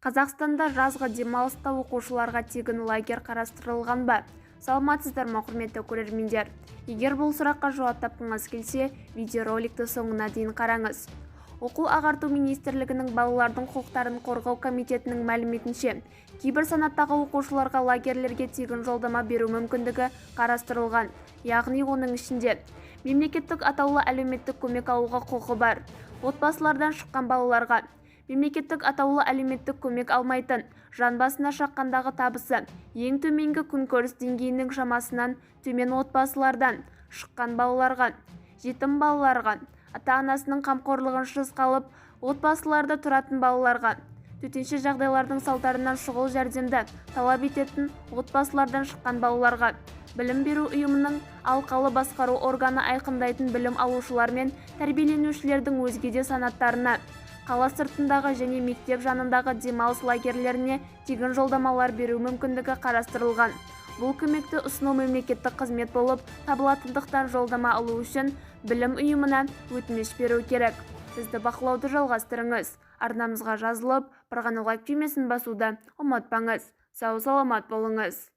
Қазақстанда жазғы демалыста оқушыларға тегін лагерь қарастырылған ба? Саламатсыздар ма, құрметті көрермендер? Егер бұл сұраққа жауап тапқыңыз келсе, видеороликті соңына дейін қараңыз. Оқу-ағарту министрлігінің балалардың құқықтарын қорғау комитетінің мәліметінше, кейбір санаттағы оқушыларға лагерьлерге тегін жолдама беру мүмкіндігі қарастырылған. Яғни оның ішінде мемлекеттік атаулы әлеуметтік көмек алуға құқы бар отбасылардан шыққан балаларға, мемлекеттік атаулы әлеуметтік көмек алмайтын, жан басына шаққандағы табысы ең төменгі күнкөріс деңгейінің шамасынан төмен отбасылардан шыққан балаларға, жетім балаларға, ата-анасының қамқорлығынсыз қалып, отбасыларда тұратын балаларға, төтенше жағдайлардың салдарынан шұғыл жәрдемді талап ететін отбасылардан шыққан балаларға, білім беру ұйымының алқалы басқару органы айқындайтын білім алушылар мен тәрбиеленушілердің өзге де санаттарына қала сыртындағы және мектеп жанындағы демалыс лагерьлеріне тегін жолдамалар беру мүмкіндігі қарастырылған. Бұл көмекті ұсыну мемлекеттік қызмет болып табылатындықтан, жолдама алу үшін білім ұйымына өтініш беру керек. Бізді бақылауды жалғастырыңыз. Арнамызға жазылып, бір ғана лайк түймесін басуды ұмытпаңыз. Сау саламат болыңыз.